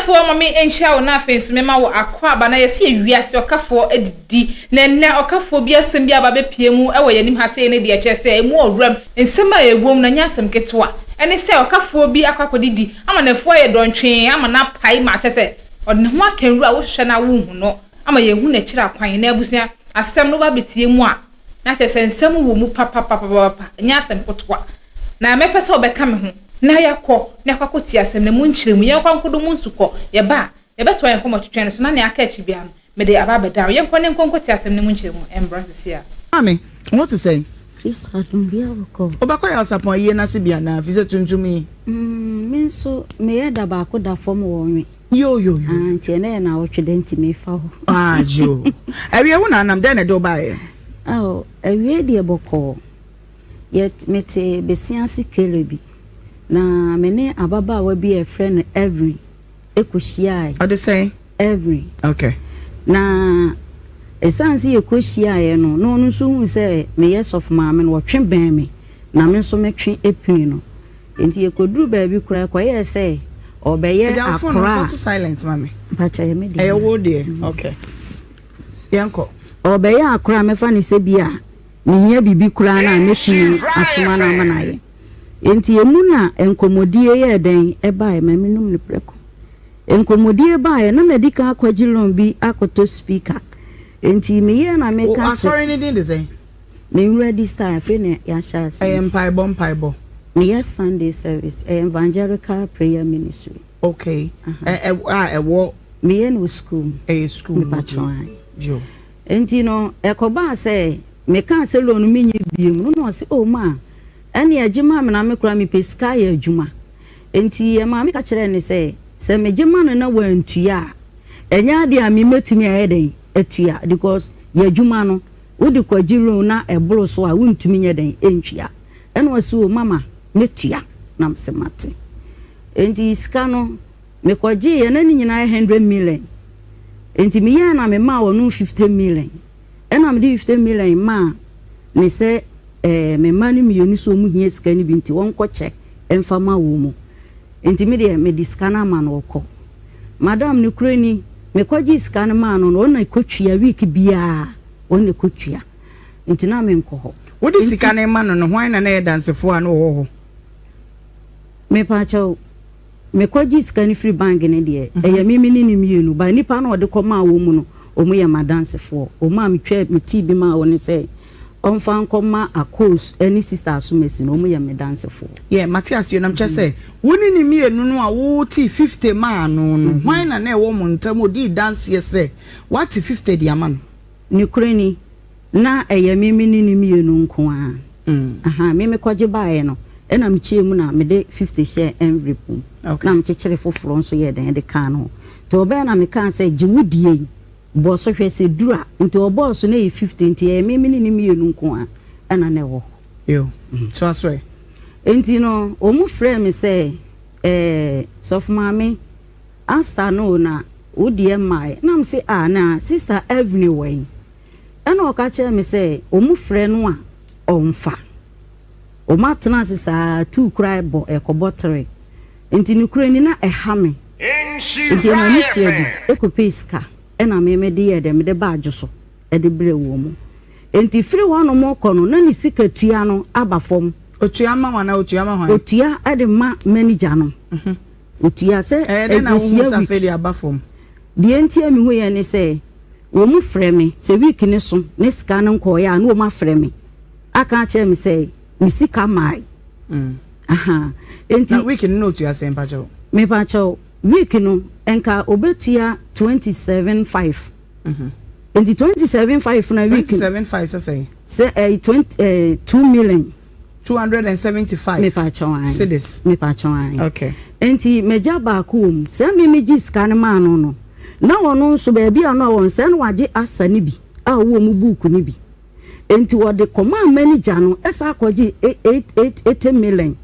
Abusuafoɔ, ma me nhyia wo na afei nso mema wo akwaaba. Na yɛsi ewiase ɔkafoɔ adidi na nnɛ ɔkafoɔ bi asɛm bi aba bɛpie mu ɛwɔ yɛn anim ha sei ne deɛ kyerɛ sɛ emu ɔwuram nsɛm a ɛwɔ mu na nyɛ asɛm ketewa. Ɛne sɛ ɔkafoɔ bi akɔ akɔdidi ama n'afuo ayɛ dɔntwee ama n'apae ma akyɛ sɛ ɔde ne ho aka nwura a wohwehwɛ no a wonhu no ama yɛnhu n'akyiri akwan. Na abusua, asɛm no ba bɛtie mu a, na kyerɛ sɛ nsɛm wɔ mu papapapapa, nyɛ asɛm ketewa. Na mɛpɛ sɛ ɔbɛka me ho na yɛakɔ na yɛakɔ akɔtie asɛm na mu nkyerɛ mu. Yɛnkɔ nkodo mu nsukɔ, yɛba a yɛbɛtoa yɛn nkɔmmɔ twetwɛn no so na nea aka akyi biara no mede aba abɛda wo. Yɛnkɔ ne nkɔ nkɔtie asɛm no mu nkyerɛ mu ɛmbra sisi a. Maame, wo ho te sɛn? Kristo adom bia bɔkɔ. Wobɛkɔ Yawsapɔn ayie no ase bi anaa? Firi sɛ tuntum yi. Me nso meyɛ da baako da fam wɔ nwe. Yo yo yo. Ah, nti ɛnɛ yɛ naawɔtwe da nti mefa hɔ. Ah, yo. Awie wo na anam dɛn na ɛde wo baeɛ? Oh, awie deɛ bɔkɔɔ. Yɛ mete Besiase Kele bi na me ne ababaawa bi a yɛfrɛ no Evelyn kɔhyiaeɛ. Ɔde sɛn? Evelyn. Okay. Na ɛsiane sɛ yɛkɔhyiaeɛ no, na ɔno nso huu sɛ meyɛ sɔfo maame no, ɔtwe bɛn me na me nso metwe pini no. Nti yɛkɔduru baabi koraa ɛkɔyɛɛ sɛ ɔbɛyɛ Ɛgya wo phone no akora fa a to silent ma me. Mpakyɛ ɛyɛ me deɛ. Ɛyɛ wo deɛ. Okay. Yɛnkɔ. Ɔbɛyɛ akora a mɛfa no sɛ bi a mehia biribi koraa no a mɛtumi asoma no ama no ayɛ. Enti emu na nkɔmmɔdie yɛɛ dɛn ɛbaeɛ, ma menum no prɛko. Nkɔmmɔdie baeɛ na madi kan akɔgye loan bi akɔtɔ speaker. Enti meyɛɛ na Wo meka sɛ. asɔre no din de sɛn? Me nwura style afei na yɛahyɛ ase Ɛyɛ nti. Mpaebɔ mpaebɔ. Meyɛ Sunday service, ɛyɛ Evangelical Prayer Ministry. Okay. Ɛ ɛ a ɛwɔ. Meyɛ no wɔ school mu. Ɛyɛ school mu. Mepakyɛw ae. Yo. Enti no ɛkɔbaa sɛ mekaa sɛ loan no menyɛ bio no, na ɔse, "Oh ma, ɛne ɛgye ma me na me koraa mepɛ sika ayɛ adwuma." Enti ɛmaa meka kyerɛɛ no sɛ, sɛ megye ma no na wantua a, ɛnyɛ adeɛ a me mɛtumi ayɛ dɛn atua, because yɛ adwuma no wode kɔgye loan na ɛboro so a wontumi nyɛ dɛn ntua. Ɛna ɔse, "Oh mama, mɛtua." Na mese mate. Enti sika no mekɔgyeeɛ na ne nyinaa yɛ 100 million. Enti meyɛɛ na memaa ɔno 50 million. Ɛna mede 50 million maa ne sɛ me mma no mmienu so ɔmu hia sika no bi nti wɔnkɔkyɛ ɛmfa ma wɔ mu. Nti me deɛ mede sika no ama no ɔkɔ. Madam, no kuro ni, mekɔgye sika no maa no no, ɔna kɔtua week biara, ɔna kɔtua. Nti na menkɔ hɔ. Wode sika no ma no no, hwan na na ɛyɛ dansefoɔ a na wɔwɔ hɔ? Mepakyɛw, mekɔgye sika no firi bank no deɛ, ɛyɛ me ne ne mmienu ba. Nipa no ɔde kɔmaa wɔ mu no, ɔmo yɛ m'adansefoɔ. Ɔmo a metwa metii bi maa wɔ ne sɛ ɔmfa nkɔma Akos ne Sister Asomasi no, ɔmo yɛ me dansefoɔ. Yɛ mate aseɛ nam kyɛ sɛ wo ne ne mmienu no a wotee 50 maa no no, hwan na na ɛwɔ mo ntam odii danseɛ sɛ woate 50 de ama no? Ne kura ni, na ɛyɛ me ne ne mmienu nko ara. Aha, me mekɔgye baeɛ no, ɛna mekyɛɛ mu na mede 50 hyɛɛ envelope mu. Na mekyekyere foforɔ nso yɛ dɛn de kaa no ho. Nti ɔbɛyɛ na mekaa sɛ gye wo die yi, bɔ so hwɛ sɛ duru a. Nti ɔbɔɔ so na ɛyɛ 50, nti ɛyɛ me ne ne mmienu nko ara ɛna na ɛwɔ hɔ. Yo. So aso ɛ. Nti no, wɔn frɛɛ me sɛ, "Sɔfo maame, Asta no na wo deɛ mmaeɛ." Na me sɛ, "Ah, na Sister Evelyn wɔ yi?" Ɛna ɔka kyerɛɛ me sɛ wɔn frɛ no a ɔmfa. Wɔn atena ase saa 2 koraa bɔ ɛkɔbɔ 3. Nti no kura ni na ɛha me. Nti ɛma me fira bi ɛkɔpɛ sika ɛna me mede yɛ dɛ mede ba adwo so ɛde brɛ wɔ mu. Nti firi hɔnom kɔ no na ne sika tua no aba fam. Otua ma wana, otua ma hwan? Otua ɛde ma manager no. Otua sɛ Ɛyɛ dɛn na wohu ɛyɛ sɛ week. afei de aba fam? Deɛ nti a mehu yɛ ne sɛ wɔn mu frɛ me sɛ week ne so ne sika no nkɔɔyɛ a, na wɔn afrɛ me aka akyerɛ me sɛ me sika maae. Aha. Nti Na week no na otua sɛn, mpakyɛw? Mepakyɛw, week no nka obetua 27.5. Nti 27.5 na week 27.5 sɛ sɛn? Sɛ ɛyɛ 20 2 million. 275 Mepakyɛw ae. cedis. Mepakyɛw ae. Okay. Nti magya baako wɔ mu sɛ me megye sika no maa no no, na ɔno nso baabi a no a wɔn sɛ no wagye asa no bi a ɔwɔ mu buuku no bi. Nti ɔde kɔmaa manager no ɛsa akɔgye eight eight 80 million.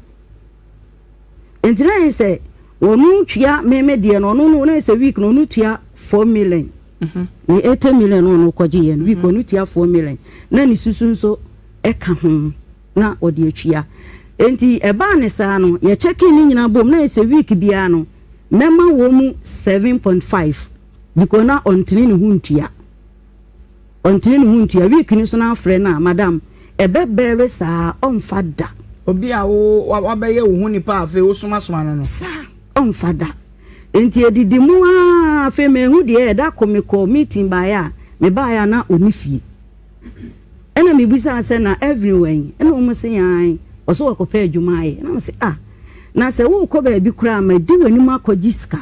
Nti na yɛ sɛ wɔn tua meme deɛ no, ɔno no na yɛ sɛ week no ɔno tua 4 million. Ne 80 million no ɔno kɔgye yɛ no week, ɔno tua 4 million na ne susu nso ɛka ho na ɔde atua. Nti ɛbaa ne saa no, yɛkyɛke ne nyinaa bom na yɛ sɛ week biara no mɛma wɔn mu 7.5 because na ɔntene ne ho ntua. Ɔntene ne ho ntua. Week no so na afrɛ no a, madam, ɛbɛbɛre saa, ɔmfa da. Obi a wo wabɛyɛ wo ho nipa a afei wosomasoma no no. Saa, ɔmfa da. Nti edidi mu aa, afei mehu deɛ ɛda ko mekɔ meeting baeɛ a, mebaeɛ a na ɔni fie. Ɛna mebisaa sɛ na Evelyn wɔ he? Ɛna wɔn se ae, ɔso wakɔpɛ adwuma ayɛ. Ɛna mese ah, na sɛ worekɔ baabi koraa a, madi w'anim akɔgye sika.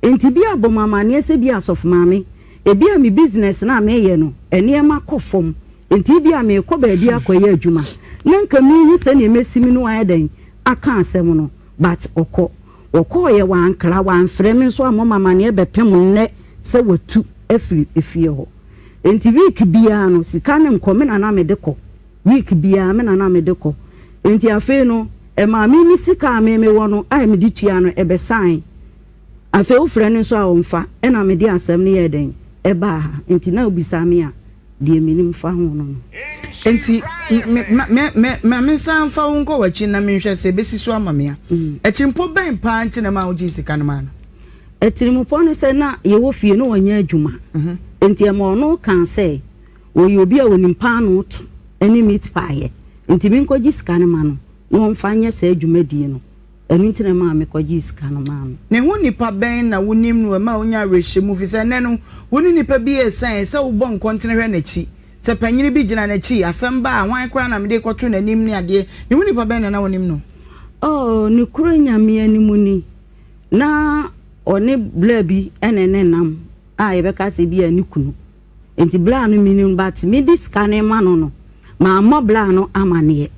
Nti bi a bɔ me amaneɛ sɛ bi a Sɔfo Maame, ebi a me business no a meyɛ no, nneɛma kɔ fam, nti ebi a merekɔ baabi akɔyɛ adwuma, na nka menhu sɛdeɛ mɛsi me ne wo ayɛ dɛn aka asɛm no, but ɔkɔ. Ɔkɔeɛ, wankra, wamfrɛ me nso ammɔ me amaneɛ bɛpem nnɛ sɛ watu afiri efie hɔ. Nti week biara no, sika no nkɔ, me na na mede kɔ. Week biara, me na na mede kɔ. Nti afei no, ɛmaa me me sika a me mewɔ no a mede tua no, ɛbɛsae. Afei wofrɛ no nso a ɔmfa, ɛna mede asɛm no yɛɛ dɛn? Ɛbaa ha. Nti na wobisa me a, deɛ menim fa ho no no. Enti me, ma, me, me, ma mensan mfa wo nkɔ w'akyi na menhwɛ sɛ ebesi so ama me a. Atirimpɔ bɛn paa nti na ɛmaa wogyee sika no maa no? Atirimpɔ ne sɛ na yɛwɔ fie na ɔnyɛ adwuma. Enti ɛma ɔno kaa sɛ ɔyɛ obi a ɔnim paanoo to ne meat pie yɛ, enti menkɔgye sika no ma no na ɔmfa nyɛ saa dwumadie no. Ɛno nti na ɛmaa mekɔgyee sika no maa no. Ne ho nipa bɛn na wunim no ɛma wunya awerɛhyɛmu efisɛ nnɛ no wo ne nipa bi resian ɛsɛ sɛ wobɔ nkɔntene hwɛ n'akyi sɛ panyin bi gyina n'akyi asɛm ba a hwan koraa na mede rekɔto n'anim ne adeɛ ne ho nipa bɛn na na wonim no? Oh, nokorɛ Nyame anim ni, na ɔne bla bi na ɛnenam a yɛbɛka sɛ bi a ne kunu. Nti bla no menim no but mede sika no rema no no, mammɔ bla no amaneɛ.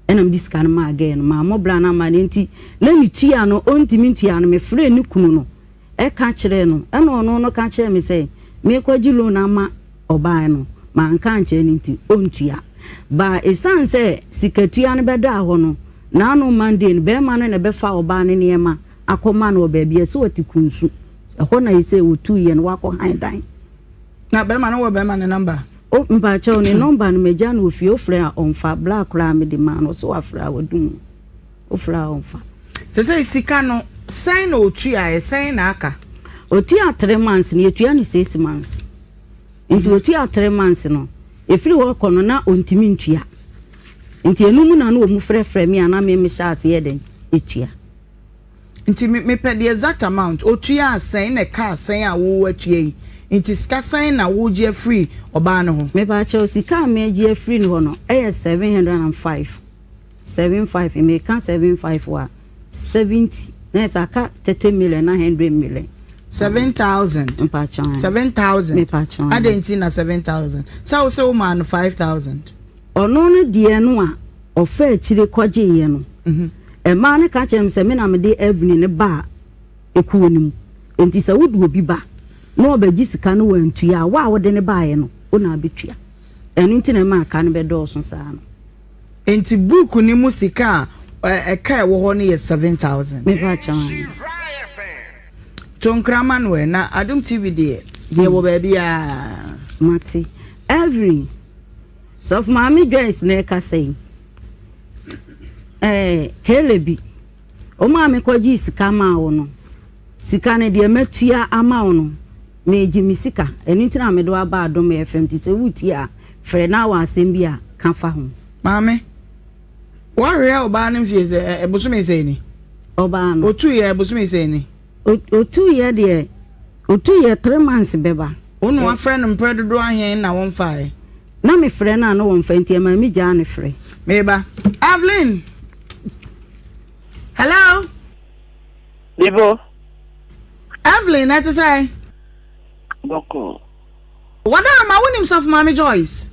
Ɛna mede sika no maa girl no, mammɔ bra no amanneɛ nti na ne tua no ɔntumi ntua no, mefrɛɛ ne kunu no ka kyerɛɛ no, ɛna ɔno no ka kyerɛɛ me sɛ merekɔgye loan ama ɔbaa no, manka ankyerɛ no nti ɔntua. But ɛsiane sɛ sikatua no bɛdaa hɔ no, n'ano Monday no barima no na ɛbɛfa ɔbaa no nneɛma akɔma no wɔ baabi a ɛsɛ ɔte Kunsu, ɛhɔ na ɛsɛ ɔtuiɛ no wakɔ han dan. Na bɛrima no wɔ bɛrima ne number? O mpakyɛw ne number no magya no wɔ fie ofrɛ a ɔnfa bla koraa mede maa no ɔse wafrɛ a wadum no ofrɛ a ɔnfa. Sesei sika no sɛn na otuaɛ sɛn na aka? Otua three months no yɛtua no six months nti otua three months no efiri hɔ kɔ no na ontumi ntua nti ɛno mu na na ɔmu frɛfrɛ me a na me mehyɛ ase yɛ dɛn etua. Nti me mepɛ the exact amount, otuaa sɛn na ɛkaa sɛn a wo atua yi, nti sika sɛn na wogye afiri ɔbaa no hɔ? Mepakyɛw, sika a megye afiri ne hɔ no yɛ 705, 75, meka 75 a, 70, na ayɛ sɛ aka 30 million na 100 million. 7000. Mepakyɛw. 7000. Mepakyɛw. Adɛn nti na 7000? Sɛ wo sɛ wo maa no 5000. Ɔno no deɛ no a ɔfaa akyire kɔgyeeɛ no, mmaa no ka kyerɛɛ me sɛ me na mede Evelyn no baa ekuo no mu. Enti sɛ wode obi ba na ɔbɛgye sika no wantua a, wo a wode no baeɛ no, wo na abɛtua. Ɛno nti na ɛmaa ka no bɛdɔɔso saa no. Enti book no mu sika a ɛka a ɛwɔ hɔ no yɛ 7000. Mepa kyɛw aane. Tonkra Manuel, na Adom TV deɛ, yɛwɔ baabiara. Mate. Evelyn. Sɔfo Maame Joyce na ɛkasa yi. Ɛɛ Kelebi, wo maame kɔgyee sika maa wo no, sika no deɛ matua ama wo no, megye me sika. Ɛno nti na mede wo aba Adom FM nti sɛ woretie a, frɛ na wɔ asɛm bi a, ka fa ho. Maame, woahwehwɛ ɔbaa no mfie sɛ bosome sɛn ni? Ɔbaa no. Otuiɛ bosome sɛn ni? Otuiɛ deɛ, otuiɛ 3 months bɛba. Wo na wafrɛ no mprɛ dodoɔ ahe na womfaeɛ? Na me frɛ no a na wɔmfa nti ɛmaa me gyaa ne frɛ. Meba. Evelyn! Hello? Bibo. Evelyn, ɛte sɛn? Bɔkɔɔ. Wada ama wonim Sɔfo Maame Joyce?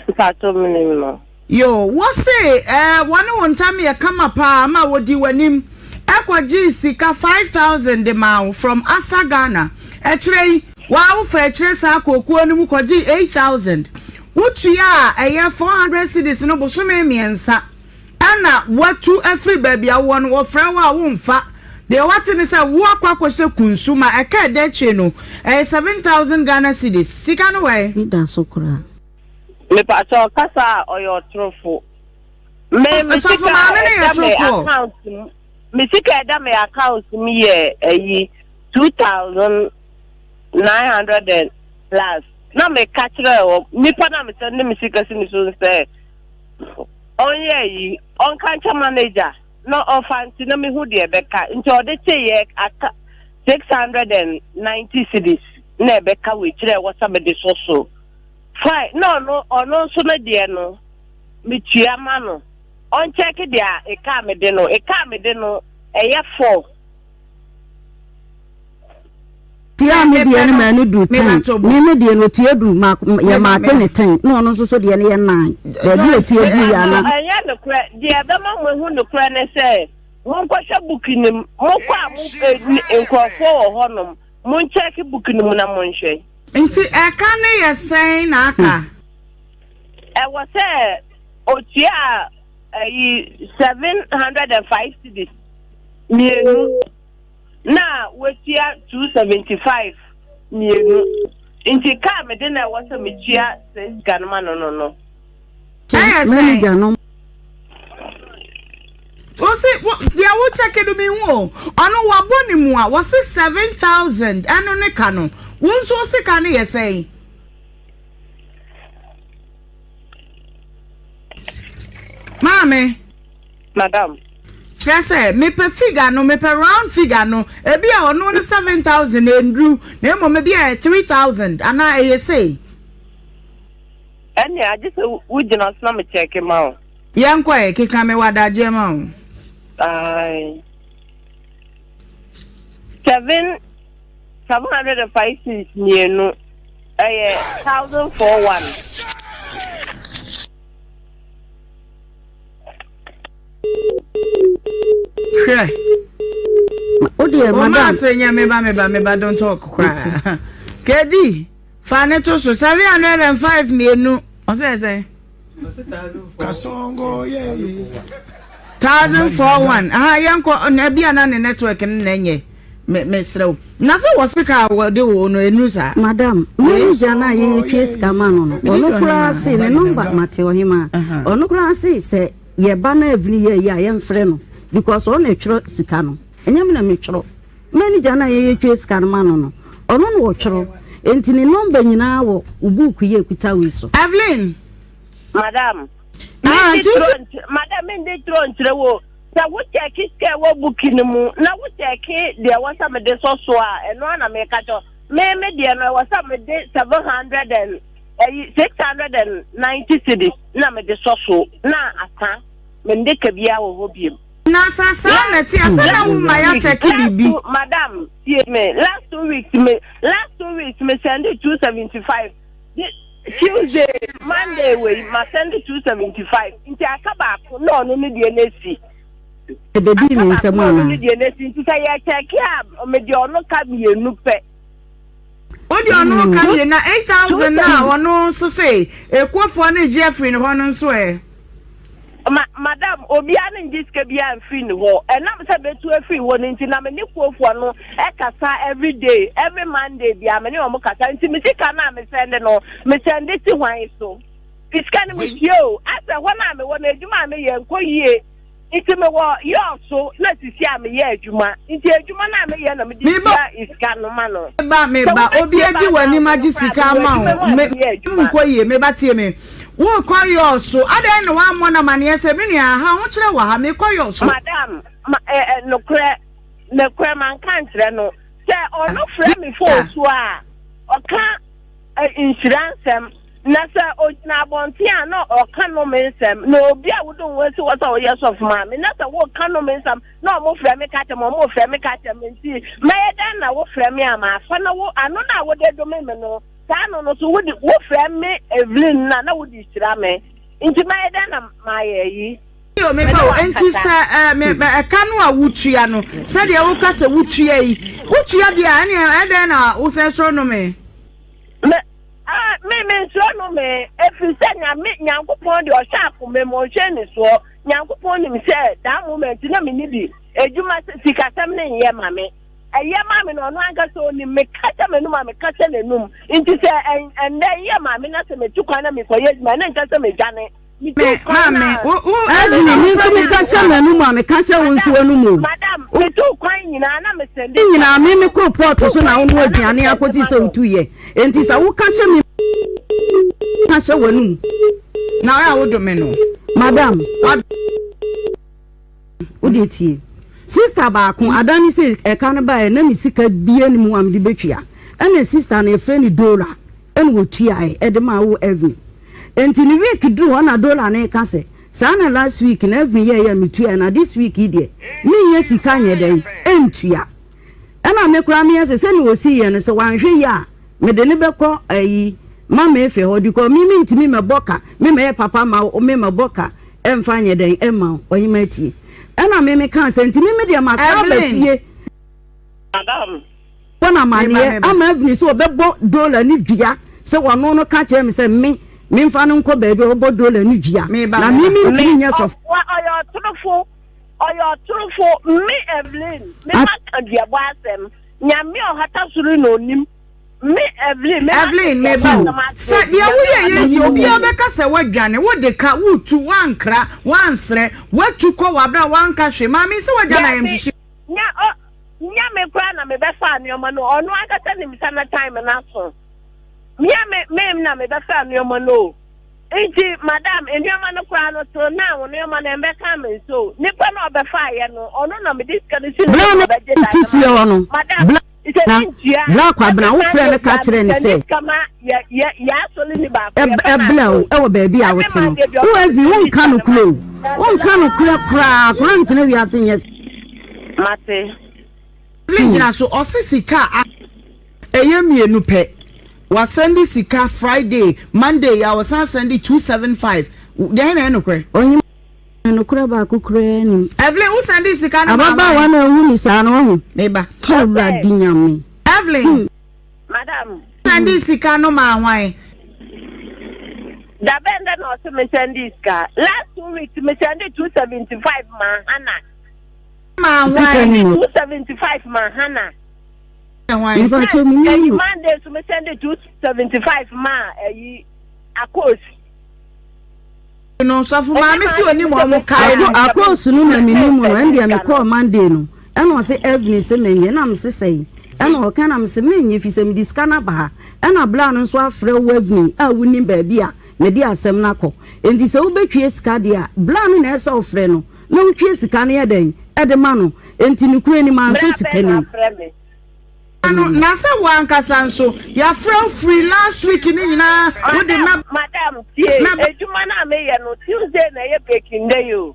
Mpacho menim no. Yoo, wose eh, wɔne wo ntam yɛ kama paa ma wɔdi w'anim kɔgyee sika 5000 de maa wo from Asa Ghana. Akyire yi, waa wofa akyire saa kɔɔ kuo no mu kɔgyee 8000. Wotuaa ɛyɛ 400 cedis no bosome mmiɛnsa ɛna woatu afiri baabi a wowɔ no, wɔfrɛ wo a womfa. Deɛ woate ne sɛ woakɔ akɔhyɛ kunsu ma ɛka ɛda akyire no, ɛyɛ 7000 Ghana cedis. Sika no wɛn? Me da so koraa. Mepakyɛw kasa a ɔyɛ ɔtorofo. Me me Sɔfo sika a maame no yɛ ɛda me torofoɔ. account mu me sika a ɛda me account mu yɛ ayi 2900 and plus na meka kyerɛ wɔ nipa na mesɛ ne me sika si ne so sɛ ɔnyɛ ayi ɔnka nkyɛ manager na ɔfa nti na mehu deɛ ɛbɛka nti ɔde kyeyɛ aka 690 cedis na ɛbɛka wɔ akyirɛ ɛwɔ sɛ mede so so fine na ɔno ɔno nso no deɛ no metua ma no ɔnkyɛke deɛ a ɛka mede no ɛka mede no ɛyɛ four. Tia Sɛ me mepɛ deɛ no no, maa no duru meba ten. to bo. Me me deɛ no otua duru maako yɛ Meba maako meba. ne ten na ɔno nso so deɛ no yɛ nine. Baabi a Joyce, otua duru meba yɛ ana. to. Ɛnyɛ nokorɛ. Deɛ ɛbɛma moahu nokorɛ ne sɛ, monkɔhwɛ book no mu. Mokɔ a, mo eh, nkurɔfoɔ wɔ hɔnom. Monkyɛke book no mu na monhwɛ. Nti ɛka no yɛ sɛn na aka? Ɛwɔ sɛ otua ayi 705 cedis mmienu na watua 275 mmienu. Nti kaa mede na ɛwɔ sɛ metua saa sika no ma no no no. Ɛyɛ sɛn? Manager no. Wose wo deɛ wo check no mehu o. Ɔno wabɔ ne mu a wɔse 7000 ɛno ne ka no. Wo nso wo sika no yɛ sɛn? Maame. Madam. Kyerɛ sɛ mepɛ figure no mepɛ round figure no ebi a ɔno ne 7000 ɛnduru na mmom ebi a ɛyɛ 3000 anaa ɛyɛ sei. Ɛnneɛ agye sɛ wogyina so na mekyɛke ma wo. Yɛnkɔ ɛ, keka me wɔ adagyeɛ ma wo. Ae. 7, 705 cedis mmienu, ɛyɛ 1041. Hwɛ. O deɛ O madam. maa se nyɛ meba meba meba don't talk koraa. Kedi, fa ne to so 705 mmienu. Ɔsɛ sɛ. Kasongo yeah yeah. 1041. Aha yɛnkɔ na bi ana ne network no na ɛnyɛ. Me me serɛ wo. Na sɛ wɔ sika a wɔde wo no ɛnuru saa. Madam, manager no a yɛyɛtwa sika ma no no, Mede ɔno dɔ koraa ɔhemaa. se ne nɔmba mate ɔhemaa. Ɔno koraa se sɛ yɛba na avini yɛ yi a yɛmfrɛ no because ɔno na ɛtwerɛ sika no. Ɛnyɛ me na metwerɛ. Manager no a yɛyɛtwa sika no ma no no, ɔno na ɔtwerɛ. Enti ne nɔmba nyinaa wɔ wo buuku yi a ɛkuta wo yi so. Evelyn. Madam, Ah, mendi nti wo turo sɛ nkyerɛ madam mendi turo nkyerɛ wo sɛ wo kyɛke sika ɛwɔ buki no mu na wo kyɛke deɛ ɛwɔ sɛ mede sɔ so a ɛno ara na meka kyerɛ me me deɛ no ɛwɔ sɛ mede 700 and ɛyi 690 cedis na mede sɔ so na asa mende ka biara wɔ hɔ biem. Na sɛ saa na ɛte a sɛ na wo ma yɛakyɛke biribi. Last two, madam tie me last 2 weeks me last 2 weeks me send 275 Tuesday Monday wei ma send 275 nti aka baako na ɔno ne deɛ n'esi. Ɛbɛdii ne Aka nsam baako na ɔno anaa? ne deɛ n'esi nti sɛ yɛ kyɛke a mede ɔno ka mmienu pɛ. Wode ɔno ka mmienu na 8000 na ɔno nso se ekuofoɔ no regye afiri ne hɔ no nso ɛ. Ma madam obiara ne ngye sika biara mfiri ne hɔ ɛnam sɛ bɛtu afiri hɔ no nti na me ne kuofoɔ no ɛkasa every day every Monday bia me ne wɔn kasa nti me sika no a me sɛnde no me sɛnde si hwan so sika no metie o asɛ hɔ no a mewɔ no adwuma a meyɛ nkɔ yie nti mewɔ yɔɔ so na sisi a meyɛ adwuma nti adwuma no a meyɛ na mede Meba tua sika no ma no meba sɛ meba obi wobɛtie adi w'anim background no agye koraa sika mewɔ ama adwuma wo mu a me meyɛ adwuma nkɔ yie meba tie me wokɔ yɔɔ so adɛn na woammɔ no amanneɛ sɛ me nua ha ho kyerɛ wɔ ha mekɔ yɔɔ so. Madam ma ɛ ɛ nokorɛ nokorɛ manka nkyerɛ no sɛ ɔno frɛ me phone so a ɔka ɛ nhyira nsɛm na sɛ ogyina abɔnten a na ɔka nnome nsɛm na obi a wode wo ho asi hɔ sɛ woyɛ sɔfo maame na sɛ woka nnome nsɛm na ɔmo frɛ me ka kyerɛ me ɔmo frɛ me ka kyerɛ me nti mɛyɛ dɛn na wofrɛ me a mafa na wo ano no a wode dome me no saa ano no so wode wofrɛ me Evelyn na na wode hyira me nti mɛyɛ dɛn na mayɛ yi Yo, me meba ne o. Enti wakasa. sɛ ɛ me me ɛka no a wotua no, sɛdeɛ woka sɛ wotua yi, wotua deɛ a ɛneɛ ɛdɛn na wosan suro no me? Me ah me me nsuro no me efiri sɛ nyame nyankopɔn deɛ ɔhwɛ akoma mu ɔnhwɛ anisoɔ nyankopɔn nim sɛ that moment na me ni bi edwuma sikasɛm ne nyɛ ma me. ɛyɛ ma me no ɔno ankasa onim. Meka hyɛ m'anum a meka hyɛ n'anum. Nti sɛ ɛnnɛ yɛ maame na sɛ metu kwan na mekɔyɛ adwuma ɛne nka sɛ medwane. Me, maame, wo, wo, Evelyn, me nso meka hyɛ m'anum a meka hyɛ wo nso w'anum o. Madam, metu kwan nyinaa na mesɛnde. Nyinaa me me koro pɔɔto so na wonoa aduane akɔsi sɛ wotu yɛ. Enti sɛ woka hyɛ me ka hyɛ w'anum. Na ɔyɛ a wodome no. Madam, wo deɛ tie. Sister baako, ada ne sɛ ɛka no baeɛ na me sika bia ni mu a mede bɛtua. Ɛna sister no yɛfrɛ no Dora ɛna ɔtuaeɛ ɛde maa wo Evelyn. Enti ne week duru hɔ na Dora no reka sɛ saa na last week na Evelyn yɛeɛ a metuaeɛ na this week yi deɛ mennya sika nyɛ dɛn ɛntua. Ɛna me koraa meyɛ sɛ sɛnea ɔsi yɛ no sɛ wanhwɛ yie a mede no bɛkɔ ayi mama efe hɔ because me mentumi mɛbɔ ka me mɛyɛ papa ma wo me mɛbɔ ka ɛmfa nyɛ dɛn ɛmma wo ɔhema atie ɛna me me kaa sɛ nti me me deɛ maka aba Evelyn. fie Madam. bɔ no Meba, amaneɛ meba. ama Evelyn sɛ ɔbɛbɔ dola ne dua sɛ ɔno no ka kyerɛ me sɛ me memfa no nkɔ baabi a ɔbɛbɔ dola ne dua Meba, na me meba. mentumi Me, nyɛ sɔfo ɔboa, ɔyɛ ɔtorofo, ɔyɛ ɔtorofo, me Evelyn, me ma ka duabɔ asɛm, Nyame a ɔhata soro na onim, me Evelyn, me ma ka Evelyn, duabɔ meba o. asɛm Sɛ akyerɛ obi, deɛ Nyame a woyɛ ɔhata yɛ yi, soro na obiara onim. bɛka sɛ woadwane, wode ka, woretu, woankra, woansrɛ, woatu kɔ wɔ aberɛ a woanka hwee. Maame yi, sɛ woagya no Dabi, ayamhyehyeɛ. nya, ɔ, nya me koraa na mebɛfaa nneɛma no, ɔno ankasa nim sɛ na time no aso. Mea me, me na mebɛfaa nneɛma no o. Nti madam nneɛma no koraa no till now nneɛma no ɛmbɛkaa me nsa o. Nipa no a ɔbɛfaeɛ no ɔno na mede sika no si ne Bla so no na ɔbɛgye te dan no fie ma hɔ me. no, Madam bla sɛ na mentua bla Kwabena every wofrɛ Sunday no ka biara kyerɛ no mesɛnde sɛ sika ma yɛ yɛ yɛ asɔreni baako yɛfrɛ no ɛblɛ wo Ato. ɛwɔ baabi a Every wote no Monday biara wo ɔma Evi mesɛnde wonka sika no ma nokorɛ no. o wonka nokorɛ koraa koraa ntena wiase nyɛ Mate. Evelyn gyina so, ɔse sika a. Ɛyɛ mienu pɛ. Wasɛnde sika Friday, Monday yi a ɔsan sɛnde 275. Deɛn na ɛyɛ nokorɛ? Ɔhema, nokorɛ baako koraa nnim. Evelyn, wo sɛnde sika no maa Ababaawa hwan? no a wohu no saa no, wahu? Meba. Awurade Nyame. Evelyn, Madam. sɛnde sika no maa hwan? Da bɛn da na ɔse me sɛnde sika? Last 2 weeks me sɛnde 275 maa Hannah. Maa Sika hwan? ni o. 275 maa Hannah. Mepa kyɛw me nim no. Monday so me send 275 ma ayi akos. No sɔfo maame si onim ɔmo kae no. Akos no na me nim no ɛndeɛ me kɔɔ Monday no ɛna ɔse Evelyn se menyɛ na mese sɛn ɛna ɔka na mese menyɛ fi sɛ mede sika no aba ha ɛna bla no nso afrɛ wo Evelyn a wonim baabi a mede asɛm no akɔ enti sɛ wobɛtwie sika deɛ a bla no na ɛsɛ ɔfrɛ no na wotwie sika no yɛ dɛn ɛde ma no enti nokorɛ ni mansɔ sika no mu. No, na sɛ wo ankasa nso yɛafrɛ wo firi last week no nyinaa wode Madam, madam, tie, adwuma no a meyɛ no, Tuesday na ɛyɛ breaking day o.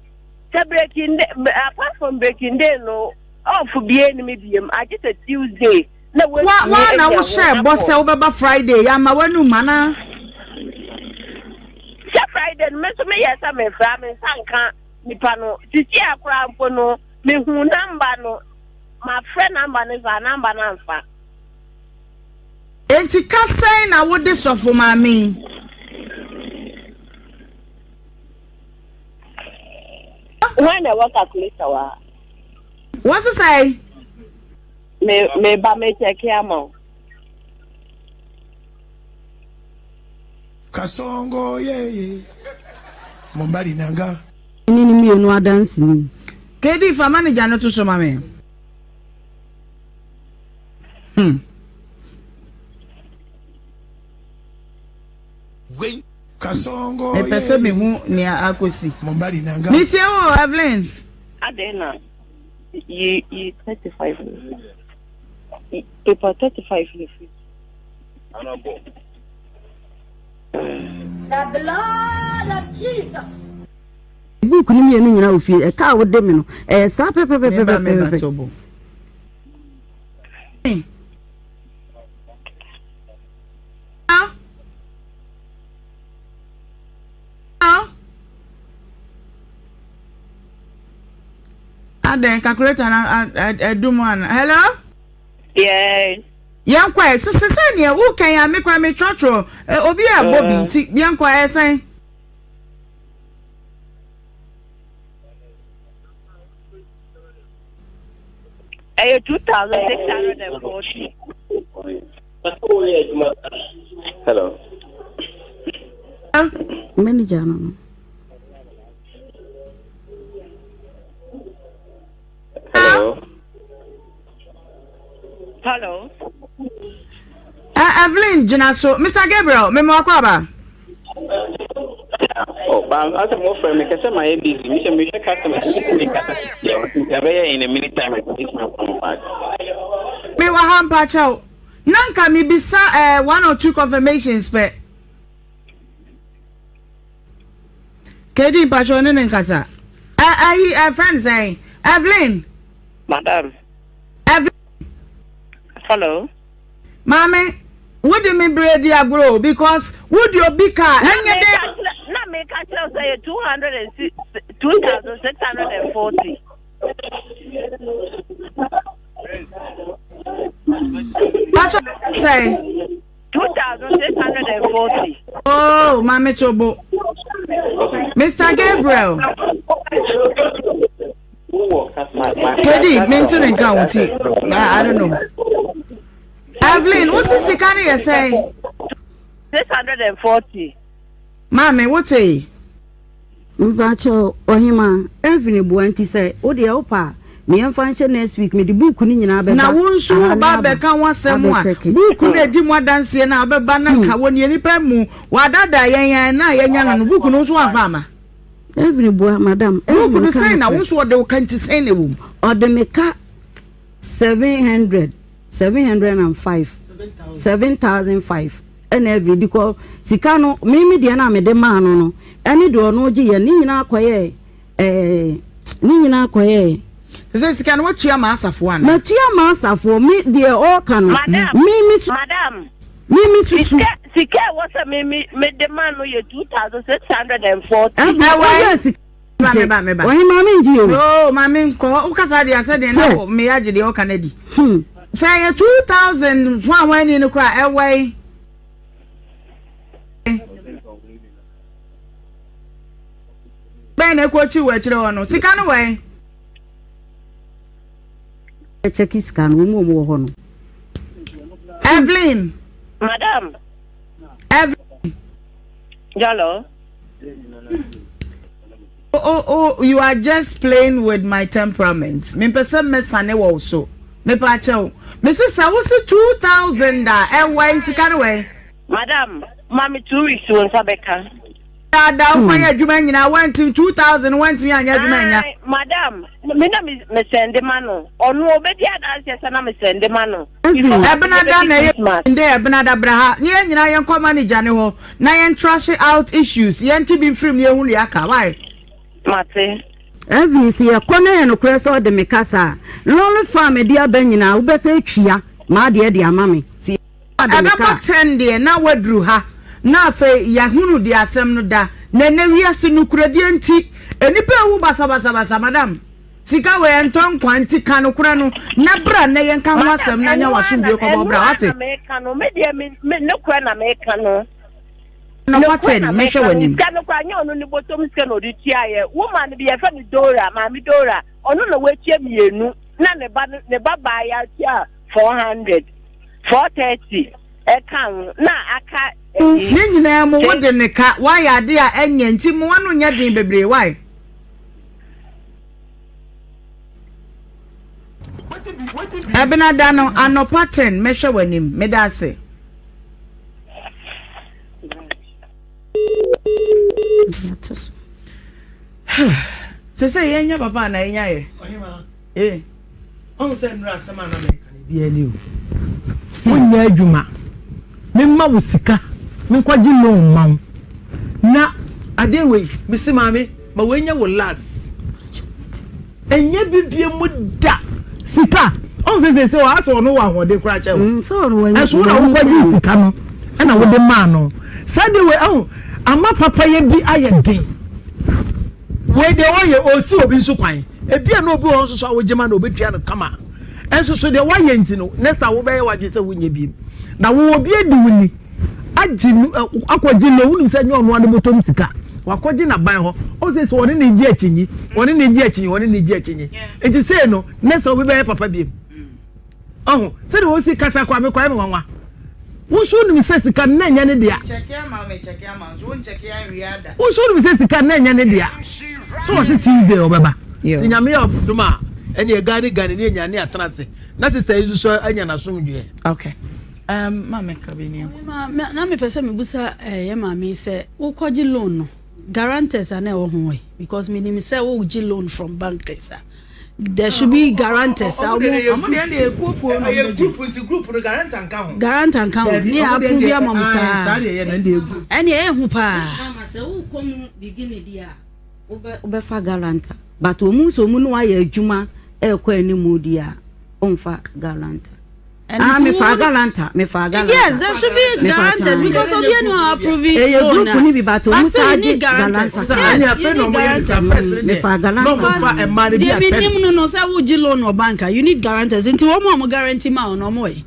Sɛ breaking day, apart from breaking day no, off bie ni me biem, agye sɛ Tuesday na Wa woatumi wa na anya ho wohyɛɛ bɔ akɔ. sɛ wobɛba Friday yɛama w'anum anaa? Sɛ Friday no, me nso meyɛ sɛ mefrɛ a, me nsa nka nipa no. Sisi a koraa mpo no, mehu number no, mafrɛ number no saa, number no amfa. Enti ka sɛn na wode sɔfo maame yi? Hwan na ɛwɔ calculator wɔ ha? Wɔsesae. Me me ba me check ama wo. Kasongo yeye mobali na nga. Ne ne mmienu adanseni. KD fa manager no to so ma me. Hmm. Wei. Kasongo Mepɛ sɛ mehu nea akosi. Mobali na nga. Metie wo Evelyn. Adɛn na yi yi 35 no fi paper 35 no fi. The blood of Jesus. Book no mmienu nyinaa wɔ fie. Ɛka a wode me no, ɛyɛ saa Meba meba pɛpɛpɛpɛpɛ. tobo. Adɛn calculator na ɛdum ana? Hello? Yes. Yɛnkɔ ɛ sɛ sɛ neɛ wokan a me kora metwerɛtwerɛ obi a ɛbɔ bi nti yɛnkɔ ɛ sɛn? Ɛyɛ 2,640. Hello. Manager no no. Hello. Hello. Uh, Evelyn gyina so. Mr. Gabriel, mema wakɔ aba. Oh, but as I'm offering, me kese my busy. Me say me share customers. Me me kasa. Yeah, in a minute time. I can my phone back. Me wɔ ha mpakyɛw. Na nka mebisa eh, one or two confirmations pɛ. Kedi mpakyɛw ne ne nkasa. Eh, ayi, eh, friend sɛn? Evelyn. Madam. Evelyn. Hello. Maame, wo de me bere di agorɔ o because wo de obi ka a ɛnyɛ dɛ. Na meka kyerɛ sɛ yɛ 206 2640. Pacho sɛn? 2640. Oh, Maame Tobo. Mr. Gabriel. Kedi, mente ne nka wo ti. I don't know. Evelyn, wo si sika no yɛ sɛn? 640. Maame, wo te? Mpakyɛw, Ɔhemaa, Evelyn bua nti sɛ wo deɛ wopɛ a me yɛmfa nhyɛ next week mede book no nyinaa bɛba Na wo nso aha woreba ne aba abɛka ho asɛm a, abɛkyɛke. buuku no a ɛdi mu adanseɛ no a wobɛba na nka wɔ nea nnipa mmu, wɔadaadaa yɛn a na yɛanya no no, buuku no wo nso woamfa amma. Evelyn bua, Madam, Buuku Evelyn no ka sɛn na wo nokorɛ. nso wɔde wo ka nti sɛn na ɛwɔ mu? Ɔde me ka 700, 705, 7005 ɛna Evelyn di kɔ sika no me me deɛ no a mede maa no no ɛne deɛ ɔno gye yɛ ne nyinaa kɔyɛɛ ɛɛ ne nyinaa kɔyɛɛ. Sɛ sika no watua ma asafoɔ ana? Matua ma asafoɔ me deɛ ɔɔka no Madam, me me su madam. me me susu. Sika sika ɛwɔ sɛ me me me de ma no yɛ 2640. Evelyn ɔyɛ sika. Meba, meba. Ɔhe maame ngye o. Oo maame nkɔ wokasa deɛ sɛ deɛ na meyɛ agye deɛ ɔka no adi. Hmm. Sɛ ɛyɛ 2000 ho a wɔani no koraa ɛwɔ yi. Bɛn na ɛkɔ akyi wɔ akyire hɔ no sika no wɔ yi. Ɛkyɛki sika no wɔn mu wɔn wɔ hɔ no. Evelyn. Madam. Evelyn. Hello. Oh, oh, oh, you are just playing with my temperament. Mempɛ sɛ mɛsane wɔ wo so. Mepa akyɛw. Mese sɛ wo se 2000 a ɛwɔ sika no wɛ. Madam, ma me 2 weeks wo nsa bɛka. Daadaa wo kwan adwuma nyinaa wantimi 2000 wantimi anyɛ adwuma anya. Madam, me na me me send ma no. Ɔno obedi adanseɛ sɛ na me send ma no. Ɛbenada na ɛyɛ ndɛ ɛbenada bra ha ne yɛn nyinaa yɛnkɔ manager ne hɔ na yɛn trash out issues yɛn ti bi mfirim ne yɛn hu deɛ aka why. Mate. Evelyn sɛ yɛkɔ na ɛyɛ nokorɛ sɛ ɔde me kasa a, lɔre fa a mede aba nyinaa wobɛsan atwia m'adeɛ de ama me. Sɛ ɔde me ka Ɛbɛbɔ a. ten deɛ na waduru ha na afei yɛahunu deɛ asɛm no da na ɛnɛ wiase nokorɛdie nti nnipa ɛwu basabasabasa madam. Sika wei ɛntɔ nkwa nti ka nokorɛ no na bra nnɛ yɛnka ho asɛm na nya w'asomdwoe kɔbɔ bra Ɛno wate. ara na meka no, me deɛ me me nokorɛ na meka no. Anɔpa Nokorɛ ten na mɛhwɛ meka no, w'anim. sika no koraa nyɛ ɔno ne bɔtɔm sika na ɔde tuaeɛ. Woman no bi yɛfrɛ no Dora, maame Dora, ɔno na watua mmienu na ne ba no ne ba baa yɛ atua 400, 430 ɛka ho na aka ɛyi. Ne nyinaa mu wode ne ka, woayɛ ade a ɛnyɛ nti mmoa no nyɛ den bebree why? Ɛbenada no anɔpa ten mɛhwɛ w'anim. Meda ase. Sɛ sɛ yɛnya papa anaa yɛnya yɛ. Eh. Ɔhu sɛ nnura asɛm a na mɛka no biara ni o. Wonyɛ adwuma. Memma wo sika. Menkɔgye loan ma wo. Na adeɛ wei, mese maame, ma wei nyɛ wo last. Ɛnyɛ bibie mu da. Sika. Ɔhu sɛ sɛ sɛ ɔha sɛ ɔno wɔ ahoɔden koraa kyɛ wo. Ɛso wo na wokɔgye sika no ɛna wode maa no. Saa deɛ wei ɛho ama papayɛ bi ayɛ den. Wei deɛ ɔyɛ ɔresi obi nso kwan. Ebia na obi wɔ hɔ nso so a wogye ma no obetua no kama. Nso so deɛ woayɛ nti no next time wobɛyɛ w'adwene sɛ wonyɛ biem. Na wowɔ obi adi wo ni agye no akɔgye loan wonim sɛ nyɛ ɔno ara ne bɔtɔm sika. Wakɔgye n'aban hɔ. Ɔhu sɛ sɛ ɔne ne gye akyinyi, ɔne ne gye akyinyi, ɔne ne gye akyinyi. Nti sei no next time obi bɛyɛ papa biem. Ɔho, sɛdeɛ ɔsi kasa koraa me koraa ɛyɛ me nwanwa. Wo nso wonim sɛ sika no na ɛnyɛ ne dea. Wo nso wonim sɛ sika no na ɛnyɛ ne dea. So ɔse Tuesday ɔbɛba. Nti Nyame yɛ ɔdom a, ɛneɛ Gane Gane ne yɛnya ne yɛatena ase. Na sister yi nso so anya n'asomdwoeɛ. Okay. Um, maame ka bi ni. Ma, na mepɛ sɛ mebusa eh, yɛ maame sɛ wokɔgye loan no guarantors a na ɛwɔ ho ɛ because menim sɛ wogye loan from bankers a there should be guarantors. Ɔmo deɛ ɛyɛ kuo na ɔmo group nti group no guarantor nka ho. Guarantor nka ho ne approve ama mo saa. Ɛne ɛyɛ hu paa. Mama sɛ wokɔ mu beginning di a wobɛfa guarantor but wɔn nso wɔn no ayɛ adwuma ɛrekɔ anim di a wɔmfa guarantor. Ah, me fa galanta, me fa galanta. Yes, there should be guarantors because obi enu approve. Eye group ni bi but omu sa gye galanta. Yes, you need guarantors. Me fa galanta. Because deɛ mi nim no no sɛ wogye loan wɔ bank a you need guarantors nti wɔn a wɔn guarantee ma wɔn no wɔn wɔ yi.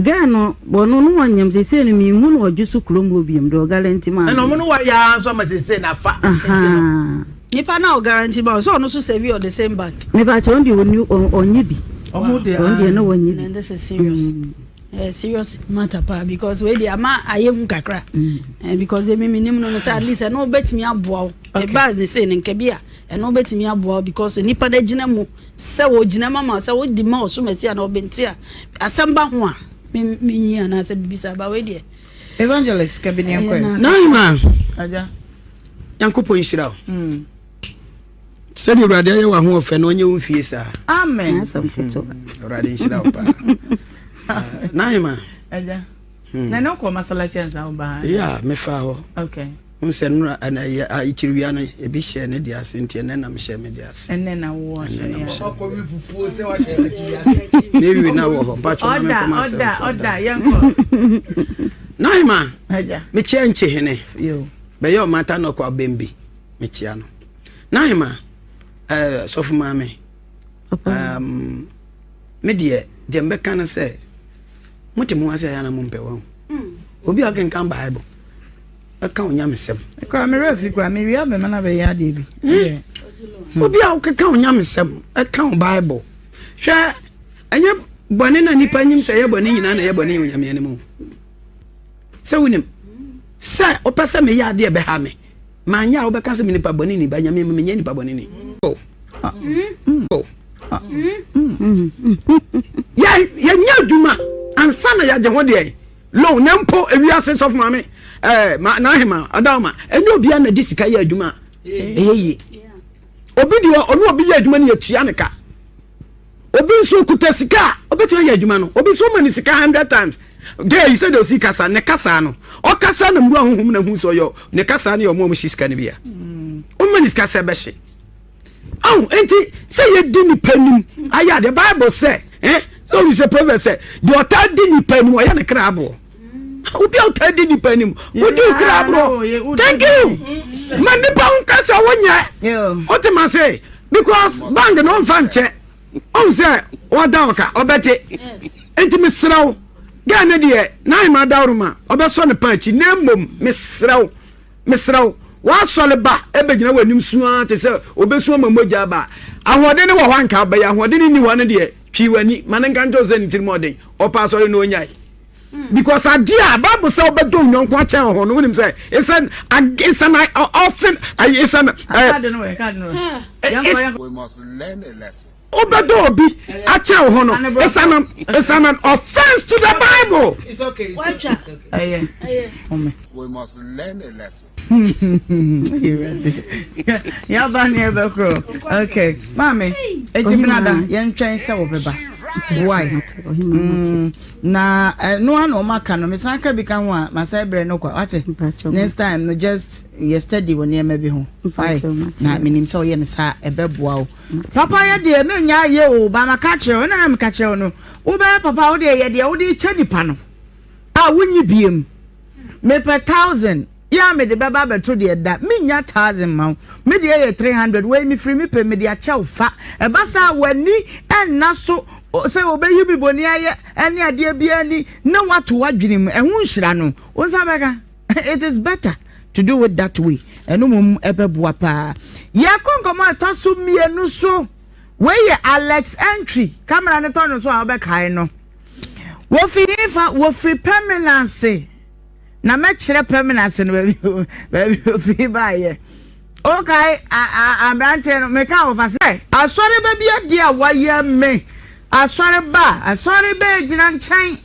Girl no wɔno no wɔnyam sese no mi hu no ɔdwo so kurom hɔ biom deɛ ɔguarantee ma. Ɛna ɔmo no wɔ yaa nso ama sese na fa. Nipa na ɔguarantee ma sɛ ɔno nso serve you the same bank. Mepa kyɛ ɔno deɛ ɔni ɔnye bi. Ɔmo deɛ ɔno deɛ na wɔnye bi. This is serious. Mm. Uh, serious matter paa because wei deɛ ama ayɛ hu kakra. Mm. Uh, because emi mi nim no no sɛ at least ɛno bɛtumi aboa wo. Ɛbaa ne se ne nka bi a ɛno bɛtumi aboa wo because nipa no agyina mu sɛ wɔgyina ma ma sɛ wodi ma ɔsomasi a na ɔbɛnti a asɛm ba ho a menyi anaasɛ biribi saa ba wei deɛ. Evangelist Kabini Nkwe. Naima. Aja. Nyankopɔn nhyira wo. Mm. Sɛdeɛ Awurade ayɛ w'ahoɔfɛ no ɔnyɛ wo mfie saa. Amen. Awurade nhyira wo paa. Ah, Naima. Agya. Hmm. Na ne kɔ masalachi ansa wo ba. Yeah, mefa hɔ. Okay. N sɛ nora ɛna yɛ akyiriwia no ebi hyɛ ne de ase nti ɛnɛ na mehyɛ me de ase. Ɛnɛ na wo hyɛ ya. Ɔkɔ wi fufuo sɛ wahyɛ akyiriwia ase. Mewi na wɔ hɔ mpatwɔ ma me kɔma asɛm Ɔda ɔda yɛn kɔ. Naima. Agya. Mekyia nkye hene. Yo. Bɛyɛ ɔmata nɔkɔ abɛn bi. Mekyia no. Naima, eh, sɔfo maame. Um, me deɛ, deɛ mbɛka no sɛ, mote mo ase ayɛ na mompɛ wɔn. Hmm. Obi a ɔkenkan Bible, ɛka onyamesɛm. Kora me werɛ fi kora, mewia bɛma no abɛyɛ adeɛ bi. Hmm. Obi a ɔkeka onyamesɛm, ɛka o Bible. Hwɛ, ɛnyɛ bɔne na nipa nyim sɛ ɛyɛ bɔne nyinaa na ɛyɛ bɔne yɛ onyame anim o. Sɛ wonim, sɛ wopɛ sɛ meyɛ adeɛ ɛbɛha me. Manyɛ a wobɛka sɛ me nipa bɔne ni, ba Nyame mu menyɛ nipa bɔne ni. Oh. Oh. Yɛ yɛnyɛ adwuma ansa na yɛagye ho deɛ loan na mpo ewiase sɔfo maame ɛɛ eh, ma n'ahema adawoma ɛnyɛ obiara na de sika yɛ adwuma ɛyɛ yie obi deɛ ɔne obi yɛ adwuma no yɛtua ne ka Obi nso okuta sika a, obetumi ayɛ adwuma no. Obi nso ɔma ne sika hundred times. Gay yi sɛdeɛ osi kasa, ne kasa no, ɔkasa na mmura honhom na hu sɛ ɔyɛ ne kasa no yɛ ɔmo a ɔmo hye sika no bi a. Ɔma ne sika sɛ ɛbɛhye. Ahu, enti sɛ yɛdi nipa nim ayɛ adeɛ, Bible sɛ, eh, sɛ obi sɛ prophet sɛ, deɛ ɔtaa di nipa nim, ɔyɛ ne kra aboɔ. Obi a ɔtaa di nipa nim, wodi wo kra aborɔ. Thank you. Ma nipa ho kasa wonyɛ. Wote ma se, because bank no ɔmfa nkyɛ. Ɔhu sɛ ɔda ɔka, ɔbɛte. Enti mesrɛ wo, girl no deɛ, n'ahema dawuroma, ɔbɛsɔ ne pa akyi. Na mmom, mesrɛ wo, mesrɛ wo, w'asɔre ba ɛbɛgyina w'anim su ara te sɛ ɔbɛsu ama mogya aba a, ahoɔden no wɔ hɔ anka wobɛyɛ, ahoɔden no nni hɔ no deɛ, twi w'ani, ma no nka nkyerɛ wo sɛ ne tirim ɔden, ɔpɛ asɔre no ɔnyae. Because adeɛ a Bible sɛ wobɛdɔ wo yɔnko akyɛn wo ho no, wonim sɛ it's an it's an often it's an We must learn a lesson. Wobɛdɔ obi akyɛn wo ho no, it's an it's an offense to the Bible. It's okay. It's okay. We must learn a lesson. Yaba ne ɛbɛkorɔ. Okay. Maame, eti benada yɛntwɛn sɛ wɔbɛba. Why? Mm, na ɛno eh, ano ɔma ka no mesan ka bi ka ho a masan brɛ no kwa wate next time no just yɛ study wɔ nneɛma bi ho why na menim sɛ woyɛ no saa ɛbɛboa wo papa yɛ deɛ menya ayɛ o ba maka kyerɛ wo na meka kyerɛ wo no wobɛyɛ papa wo deɛ yɛ deɛ wode kyɛ nipa no a wonyi biem Mepɛ thousand yɛ a mede bɛba abɛto deɛ da mennya thousand ma wo me deɛ yɛ 300 wei mefiri me pɛ mede akyɛ wo fa ɛba saa w'ani ɛnna so sɛ wɔbɛyi me bɔni ayɛ ɛne adeɛ biara ni na wato w'adwene mu ɛho nhyira no wo nsa bɛka it is better to do it that way ɛno mmom ɛbɛboa paa yɛkɔ nkɔmmɔ a ɛtɔ so mmienu so wei yɛ Alex entry camera no tɔ no so a wobɛkae no. Wofi hefa? Wofiri Pɛminase. Na mɛkyerɛ Pɛminase no baabi baabi ofiri baeɛ. Wokae aberanteɛ no meka wɔfa sɛ. Asɔreba bi adeɛ a wayɛ me. Asɔreba, asɔreba gyina nkyɛn.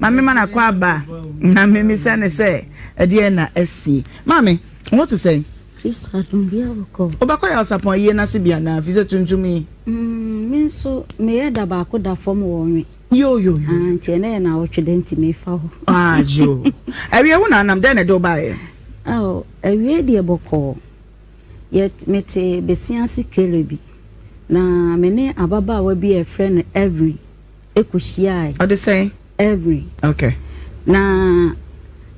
Maame ma no akwaaba na memmisa no sɛ ɛdeɛn na asie. Maame, wo ho te sɛn? Kristo adom biara bɔkɔɔ. Wobɛkɔ Yawsapɔn ayie no ase bi anaa? Firi sɛ tuntum yi. Mm, me nso meyɛ da baako da fam wɔ nwe. Yo, yo, yo. Ah, nti ɛnɛ yɛ naawɔtwe dɛ nti mefa hɔ. Ah, yo. Awie wo na anam, dɛn na ɛde wo baeɛ? Oh, awie deɛ bɔkɔɔ. Yɛ, mete Besiase Kele bi, na me ne ababaawa bi a yɛfrɛ no Evelyn kɔhyiaeɛ. Ɔde sɛn? Every. Okay. Na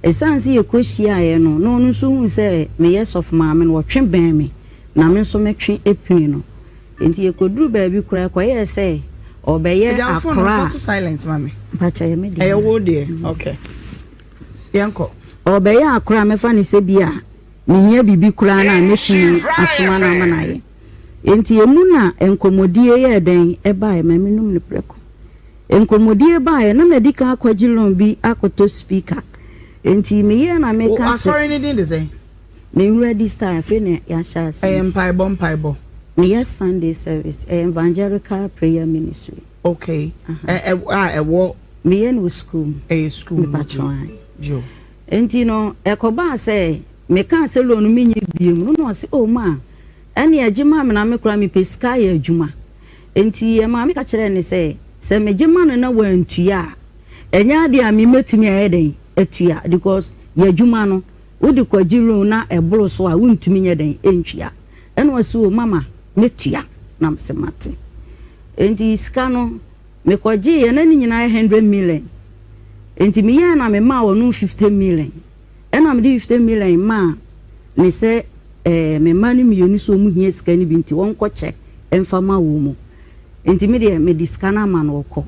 ɛsiane sɛ yɛkɔhyiaeɛ no, na ɔno nso huu sɛ meyɛ sɔfo maame no, ɔtwe bɛn me, na me nso metwe pini no. Nti yɛkɔduru baabi koraa, ɛkɔyɛɛ sɛ ɔrebɛyɛ Agya wo phone no akora fa a. to silent ma me. Mpakyɛ ɛyɛ me deɛ. Ɛyɛ wo deɛ? Okay. Yɛnkɔ. Ɔrebɛyɛ akora a mɛfa no sɛ bi a mehia biribi koraa no a, mɛtumi asoma no ama no ayɛ. Enti emu na nkɔmmɔdie yɛɛ dɛn baeɛ? Ma menum no prɛko. Nkɔmmɔdie baeɛ, na madi kan akɔgye loan bi akɔtɔ speaker. Enti meyɛɛ na Wo meka sɛ. asɔre no din de sɛn? Me Nwuradi Style, afei na yɛahyɛ ase Ɛyɛ nti. mpaebɔ mpaebɔ? Meyɛ Sunday service, ɛyɛ Evangelical Prayer Ministry. Okay, ɛ ɛ a ɛwɔ. Meyɛ no wɔ sukuu mu. Ɛyɛ sukuu mu. Mepakyɛw ae. Yo. Enti no, ɛkɔbaa sɛ mekaa sɛ loan no menyɛ bio no, na ɔse, oh ma, ɛneɛ gye ma me na me koraa mepɛ sika ayɛ adwuma. Enti ɛmaa meka kyerɛɛ no sɛ, sɛ megye ma no na wantua a, ɛnyɛ adeɛ a me mɛtumi ayɛ dɛn atua because yɛ adwuma no, wode kɔgye loan na ɛboro so a wontumi nyɛ dɛn ntua. Ɛna ɔse, oh mama, mɛtua. Na mese mate. Enti sika no, mekɔgyeeɛ na ne nyinaa yɛ hundred million. Enti meyɛɛ na memaa ɔno 50 million. Ɛna mede 50 million maa ne sɛ eh, me mma no mmienu sɛ wɔn hia sika no bi nti wɔnkɔkyɛ mfa ma wɔn mu. Enti me deɛ mede sika no ama no ɔkɔ.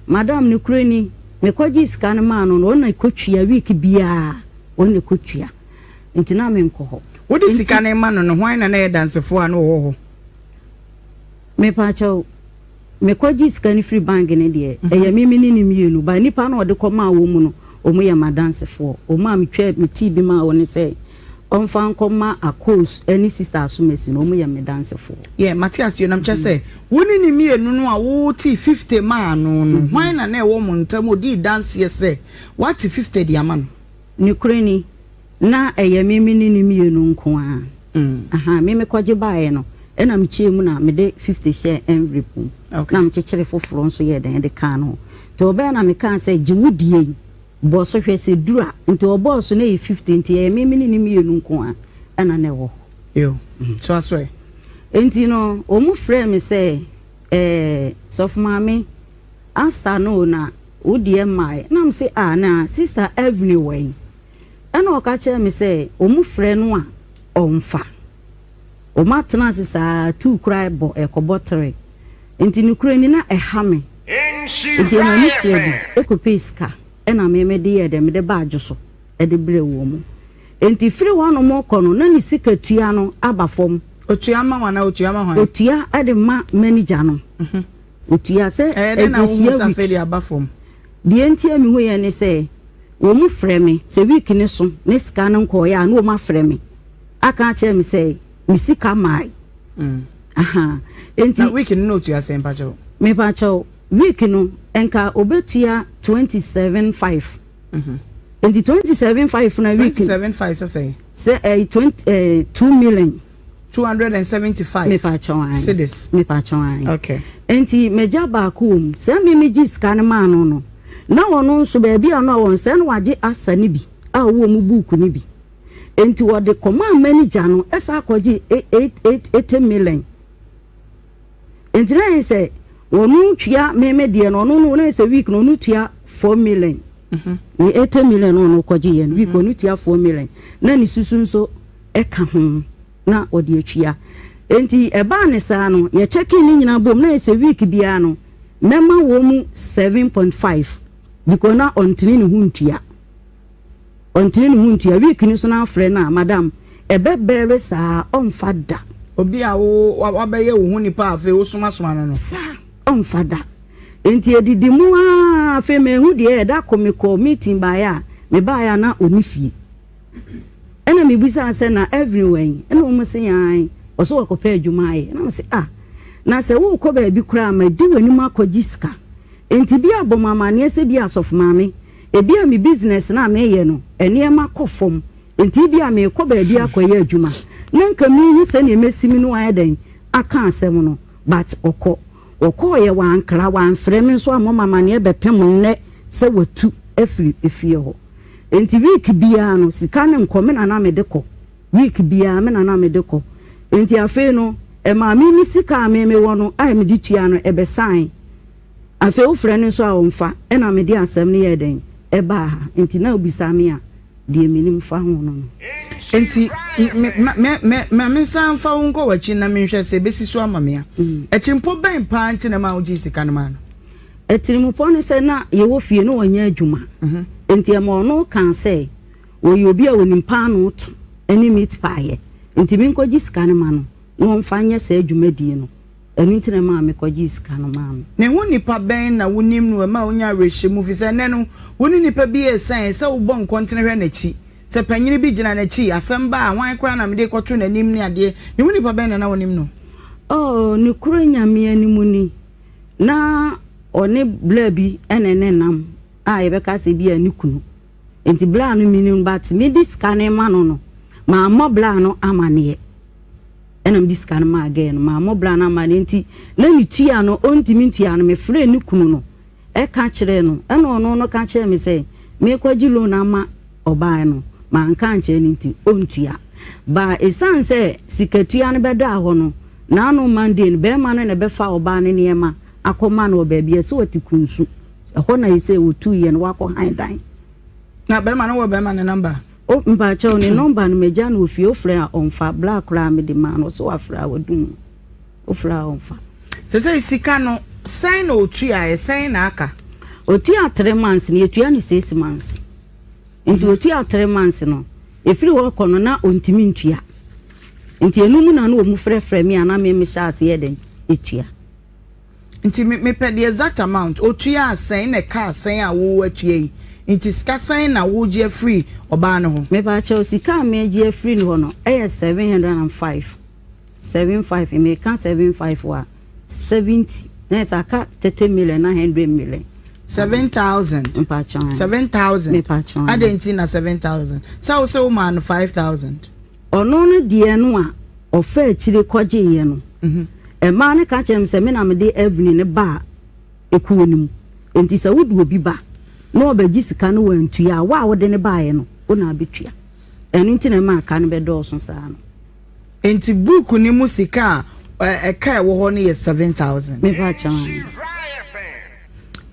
Madam nokorɛ ni, mekɔgyee sika no maa no no, ɔno na ɛkɔtua week biara, ɔno na ɛkɔtua. Nti na menkɔ hɔ. Wode sika no rema no no, hwan na na ɛyɛ dansefoɔ a na wɔwɔ hɔ? Mepaakyɛw, mekɔgyee sika no firi bank no deɛ, ɛyɛ me me ne no mmienu, but nnipa no a ɔde kɔmaa wɔn mu no, wɔn yɛ m'adansefoɔ. Wɔn a metwaa, metii bi maa wɔn no sɛ ɔmfa nkɔma Akos ne Sister Asomasi no, wɔn yɛ me dansefoɔ. Yeah, mate aseɛ, na mekyerɛ sɛ, wo ne ne mmienu no a wotee 50 maa no no, hwan na na ɛwɔ mo ntam a ɔdii danseɛ sɛ woate 50 de ama no? Nokorɛ ni, na ɛyɛ me me ne no mmienu nko ara. Ahaa, me mekɔgye baeɛ no, ɛna mekyɛɛ mu na mede 50 hyɛɛ envelope mu, na mekyekyere foforɔ nso yɛɛ dɛn de kaa no ho. Nti ɔbaeɛ na mekaa sɛ, gye wo deɛ yi, bɔ so hwɛ sɛ duru a. Nti ɔbɔɔ so na ɛyɛ 50, nti ɛyɛ me me ne no mmienu nko ara ɛna na ɛwɔ hɔ. Yo, toa so ɛ. Nti no, wɔn frɛɛ me sɛ, ɛɛ, Sɔfo Maame, Asta no o, na wo deɛ mmaeɛ. Na mese, ah, na Sister Evelyn wɔ he? Ɛna ɔka kyerɛɛ me sɛ wɔn frɛ no a ɔmfa. Wɔn atena ase saa tuu koraa bɔ ɛkɔbɔ tere. Nti nokorɛ ni na ɛha me. Nti ɛma me firi adi kɔpɛɛ sika ɛna me mede yɛɛ dɛn mede baa dwo so de brɛɛ wɔn. Nti firi hɔ nom kɔ no na ne sika tua no aba fam. Ɔtua ma wo anaa ɔtua ma hwan? Ɔtua de ma manager no. Ɔtua sɛ Ɛyɛ dɛn na wohu ɛbɛhyia sɛ week. afei deɛ aba fam? Deɛ nti a mehuiɛ ne sɛ, wɔn frɛ me, sɛ week no so ne sika no nkɔeɛ a, na wɔn afrɛ me aka akyerɛ me sɛ me sika mae. Aha. Nti. Na week no na ɔtua sɛn mpakyɛw? Mepakyɛw, week no nka ɔbɛtua 27 5. Nti 27 5 na week. 27 5 sɛ sɛn? Sɛ ɛyɛ 20 ɛɛ 2 million. 275 Mepakyɛw ae. Cedis. Mepakyɛw ae. Okay. Nti m'agya baako wɔ mu. Sɛ me megye sika no maa no no, na ɔno nso baabi a na ɔwɔ no, sɛ na wagye asa no bi a ɔwɔ mu buuku no bi. Nti ɔde kɔmaa manager no, ɛsan kɔgye 80 million. Nti na yɛ sɛ ɔno tua me me deɛ no, ɔno no na yɛ sɛ week no ɔno tua 4 million. Ne 80 million no ɔno kɔgye yɛ no, week ɔno tua 4 million. Na ne susu nso ɛka ho na ɔde atua. Enti ɛbaa ne saa no, yɛkyɛkee ne nyinaa bom na ayɛ sɛ week biara no, mɛma wɔn mu 7.5 because na ɔntene ne ho ntua. Ɔntene ne ho ntua. Week no so na afrɛ no a, madam, ɛbɛbɛre saa, ɔmfa da. Obi a wo wabɛyɛ wo ho nipa a afei wosomasoma no no. Saa, ɔmfa da. Enti ɛdidi mu ara afei manhu deɛ ɛyɛ. Da ko mekɔɔ meeting baeɛ a, mebaeɛ a na ɔnni fie. Ɛna mebisaa sɛ na Evelyn wɔ he? Ɛna wɔn se ae, ɔse wakɔpɛ adwuma ayɛ. Ɛna mese ah, na sɛ worekɔ baabi koraa a madi w'anim akɔgye sika. Enti bi a bɔ me amaneɛ sɛ bi a Sɔfo Maame, ebi a me business no a meyɛ no nneɛma kɔ fam, enti ebi a merekɔ baabi akɔyɛ adwuma. Na nka menhu sɛdeɛ mɛsi me ne wo ayɛ dɛn aka asɛm no, but ɔkɔ. Ɔkɔeɛ wankra, wamfrɛ me nso ammɔ me amaneɛ bɛpem nnɛ sɛ watu afiri efie hɔ. Enti week biara no sika no nkɔ, me na na mede kɔ. Week biara me na na mede kɔ. Enti afei no, ɛmaa me me sika a me mewɔ no a mede tua no, ɛbɛsae. Afei wofrɛ no nso a ɔmfa, ɛna mede asɛm no yɛɛ dɛn? Ɛbaa ha. Enti na wobisa me a, deɛ menim fa ho no no. Enti me, ma, me, me, ma mensan mfa wo nkɔ w'akyi na menhwɛ sɛ ɛbɛsi so ama me a. Atirimpɔ bɛn paa nti na ɛmaa wogyee sika no maa no? Atirimpɔ ne sɛ na yɛwɔ fie na ɔnyɛ adwuma. Enti ɛma ɔno kaa sɛ ɔyɛ obi a ɔnim paanoo to ne meat pie yɛ, enti menkɔgye sika no ma no na ɔmfa nyɛ saa dwumadie no. Ɛno nti na ɛmaa mekɔgyee sika no maa no. Ne ho nipa bɛn na wonim no ɛma wonya awerɛhyɛmu efisɛ ɛnnɛ no wo ne nipa bi resian ɛsɛ wobɔ nkɔntene hwɛ n'akyi sɛ panyini bi gyina n'akyi asɛm ba a hwan koraa na mede rekɔto n'anim ne adeɛ ne ho nipa bɛn na na wonim no? Oh nokorɛ Nyame anim ni na ɔne bla bi na ɛnenam a yɛbɛka sɛ bi a ne kunu nti bla no menim but mede sika no rema no no mammɔ bla no amaneɛ. Ɛna mede sika no maa girl no, mammɔ bra no amanneɛ nti na ne tua no ɔntumi ntua no, mefrɛɛ ne kunu no ka kyerɛɛ no, ɛna ɔno no ka kyerɛɛ me sɛ merekɔgye loan ama ɔbaa no, manka ankyerɛ no nti ɔntua. But ɛsiane sɛ sikatua no bɛdaa hɔ no, n'ano Monday no barima no na ɛbɛfa ɔbaa no nneɛma akɔma no wɔ baabi a ɛsɛ ɔte Kunsu, ɛhɔ na ɛsɛ ɔtuiɛ no wakɔ han dan. Na bɛrima no wɔ bɛrima no number? O mpakyɛw ne number no magya no wɔ fie wofrɛ a ɔnfa bla koraa mede maa no ɔse wafrɛ a wadum no wofrɛ a ɔnfa. Sesei sika no sɛn na otuaɛ sɛn na aka? Otua tre months no yɛtua no six months nti otua tre months no ɛfiri hɔ kɔ no na ɔntumi ntua nti ɛno mu na na ɔmu frɛfrɛ me a na me mehyɛ aseɛ dɛn ɛtua. Nti me mepɛ the exact amount, otuaa sɛn na ɛkaa sɛn a wo atua yi, nti sika sɛn na wogye afiri ɔbaa no hɔ? Mepakyɛw sika a megye afiri ne hɔ no ɛyɛ 705, 75, meka 75 a 70 na ɛsɛ aka 30 million na 100 million. 7000. Mepakyɛw. 7000. Mepakyɛw. Adɛn nti na 7000? Sɛ wo sɛ wo maa no 5000. Ɔno no deɛ no a ɔfaa akyire kɔgyeeɛ no, mmaa no ka kyerɛɛ me sɛ me na mede Evelyn no baa ekuo no mu. Enti sɛ wode obi ba na ɔbɛgye sika no wantua a, wo a wode no baeɛ no, wo na abɛtua. Ɛno nti na ɛmaa ka no bɛdɔɔso saa no. Enti book no mu sika a ɛka a ɛwɔ hɔ no yɛ 7000. Mepa kyɛw aane.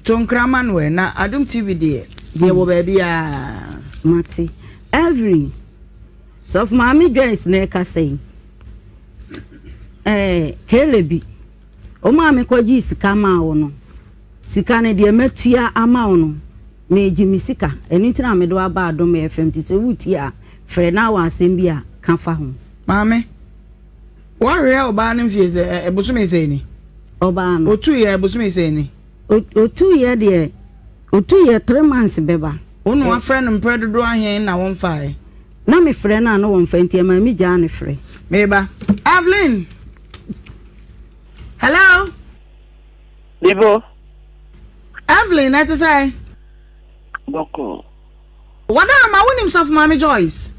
To nkra ma no ɛ, na Adom TV deɛ, yɛwɔ baabiara. Mate. Evelyn. Sɔfo Maame Joyce na ɛkasa yi. Ɛɛ Kelebi, wo maame kɔgyee sika maa wo no, sika no deɛ matua ama wo no, meregye me sika. Ɛno nti na mede wo aba Adom FM nti sɛ woretie a, frɛ na wɔ asɛm bi a, ka fa ho. Maame, woahwehwɛ ɔbaa no mfie sɛ bosome sɛn ni? Ɔbaa no. Otuiɛ bosome sɛn ni? Otuiɛ deɛ, otuiɛ tre months bɛba. Wo na wafrɛ no mprɛ dodoɔ ahe na womfaeɛ? Na me frɛ no a na wɔmfa nti ɛmaa me gyaa ne frɛ. Meba. Evelyn! Hello? Bibo. Evelyn, ɛte sɛn? Bɔkɔɔ. Wadaama, wonim Sɔfo Maame Joyce?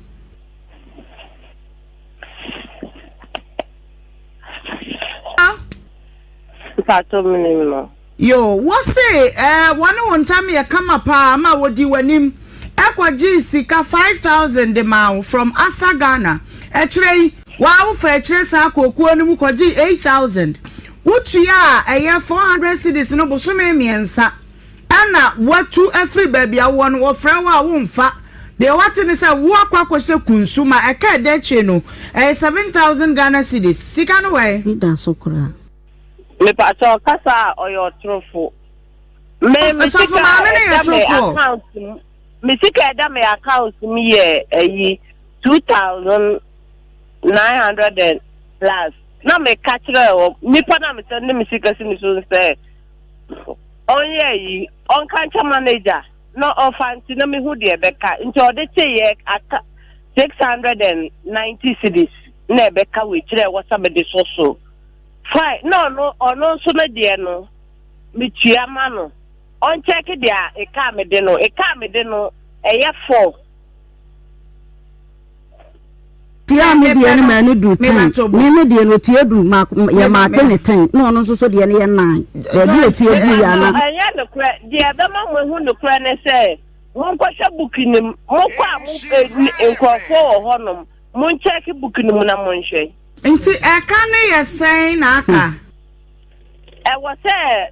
Mpatsɔ menim no. Yoo, wose eh, wɔne wo ntam yɛ kama paa ma wɔdii w'anim kɔgyee sika 5000 de maa wo from Asa Ghana. Akyire yi, waa wofaa akyire saa kɔɔ kuo no mu kɔgyee 8000. Wotuaa ɛyɛ 400 cedis no bosome mmiɛnsa ɛna woatu afiri baabi a wowɔ no, wɔfrɛ wo a womfa. Deɛ woate ne sɛ woakɔ akɔhyɛ kunsu ma ɛka ɛda akyire no ɛyɛ 7000 Ghana cedis. Sika no wɛn? Me da so koraa. Mepakyɛw kasa a ɔyɛ ɔtorofo. Me me sika a ɛda me account mu me sika ɛda me account mu yɛ ayi 2900 and plus na meka kyerɛ wɔ nipa na mesɛ ne me sika si ne so sɛ. Ɔnyɛ ayi, ɔnka nkyɛ manager na ɔmfa nte na mehu deɛ ɛbɛka. Nti ɔde teeɛ aka 690 cedis na ɛbɛka wɔ akyire a ɛwɔ sɛ mede sɔ so. Fine, na ɔno ɔno nso no deɛ no metua ma no. Ɔnkyɛke deɛ a ɛka a mede no, ɛka a mede no ɛyɛ four. Tia me deɛ no maa no duru ten me me deɛ no otua duru maako yɛ maake ne ten na ɔno nso so deɛ no yɛ nine baabi a otua duru yɛ ana. Ɛnyɛ nokorɛ deɛ ɛbɛma mo ahu nokorɛ ne sɛ monkɔhwɛ book no mu mokɔ a mo nkurɔfoɔ wɔ hɔnom monkyɛke book no mu na monhwɛ. Nti ɛka no yɛ sɛn na aka? Ɛwɔ sɛ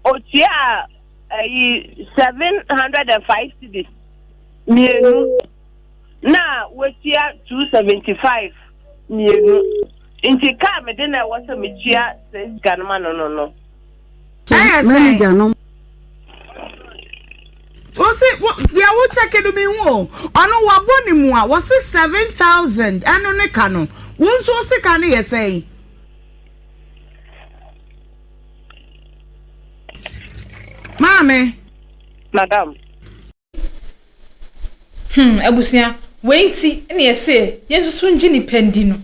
otua ɛyi 705 cedis mmienu. na watua 275 mmienu nti kaa mede na ɛwɔ sɛ metua sɛ sika no ma no no no. Ɛyɛ sɛn? Manager no. Wose deɛ wo kyɛke no mehu o ɔno wabɔ ne mu a wɔse 7000 ɛno ne ka no wo nso wo sika no yɛ sɛn? Maame. Madam. Hmm, abusua, wei nti na yɛse yɛnsusu ngye nipa ndi no.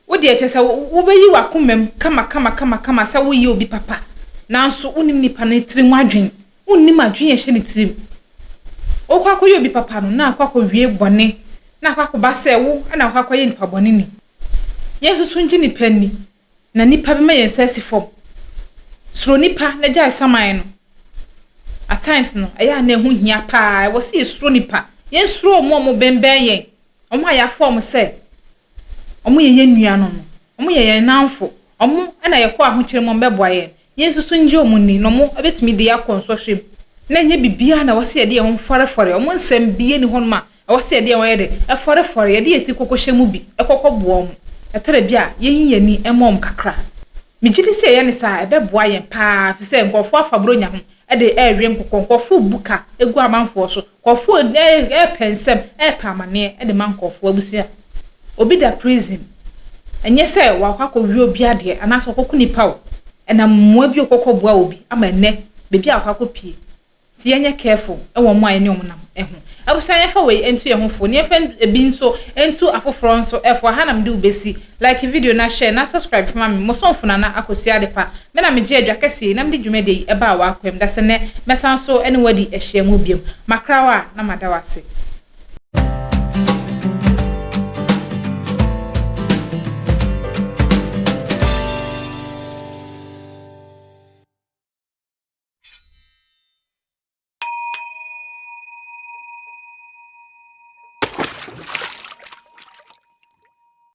Wo deɛ kyerɛ sɛ wobɛyi w'akoma mu kama kama kama kama sɛ woyɛ obi papa, nanso wonim nipa no tirim adwen. Wonnim adwen a ɛhyɛ ne tirim. Wokɔ akɔyɛ obi papa no na akɔ akɔwie bɔne, na akɔ akɔba sɛ wo na akɔ akɔyɛ nipa bɔne ni. Yɛnsusu ngye nipa nni. Na nnipa bɛma yɛn nsa asi fam. Suro nnipa na gyae saman no. At times no, ɛyɛ a na ɛho hia paa. Ɛwɔ sɛ yɛsuro nnipa. Yɛnsuro wɔn a wɔbɛnbɛn yɛn, wɔn a yɛafa wɔn sɛ wɔyɛ yɛn nuanom no. Wɔyɛ yɛn nnamfo. Wɔn na yɛkɔ ahokyere mu a wɔbɛboa yɛn. Yɛnsusu ngye wɔn nni na wɔbɛtumi de yɛn akɔ nsɔhwɛ mu. Na ɛnyɛ biribiara na ɛwɔ sɛ yɛde yɛn ho fɔrefɔre. Wɔn nsɛm biara nni hɔnom a Ɛwɔ sɛ yɛde yɛn ho yɛ dɛ? Ɛfɔrefɔre, yɛde yɛn ti kɔkɔhyɛ mu bi kɔkɔboa wɔn. Ɛtɔ da bi a, yenyi yɛn ani mma wɔn kakra. Migye di sɛ yɛyɛ no saa a, ɛbɛboa yɛn paa efisɛ nkurɔfo afa Buronya ho de rewe nkokɔ, nkurɔfo rebu ka gu amanfoɔ so, nkurɔfo repɛ nsɛm, repɛ amanneɛ de ma nkurɔfo. Abusua, obi da prison, ɛnyɛ sɛ wakɔ akɔwia obi adeɛ anaasɛ wakɔku nipa o, ɛnam mmoa bi a ɔkɔkɔboa obi ama ɛnnɛ baabi a wakɔ akɔpie. Nti yɛnyɛ careful wɔ wɔn a yɛne wɔn nam ho. Abusua yɛmfa wei nto yɛn ho fo na yɛmfa ebi nso ntu afoforɔ nso fo. Aha na mede wo bɛsi. Like video na share na subscribe ma me. Mo somfo Nana Akosua Adepa. Me na megye adwa kɛseɛ yi na mede dwumadie yi baa w'akwam. Dasɛ nnɛ mɛsan so ne wo adi ahyiamu biom. Makra wo a na mada wo ase.